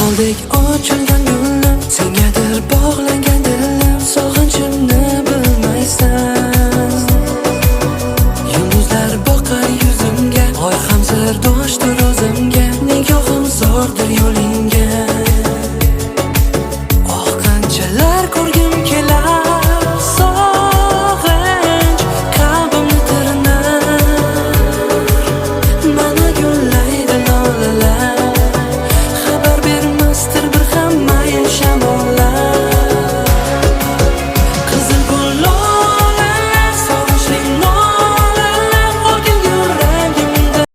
Niholdek ochilgan gulim, sengadir bog'langan dilim. Sog'inchimni bilmaysan. Yulduzlar boqar yuzimga, oy ham sirdoshdir o'zimga.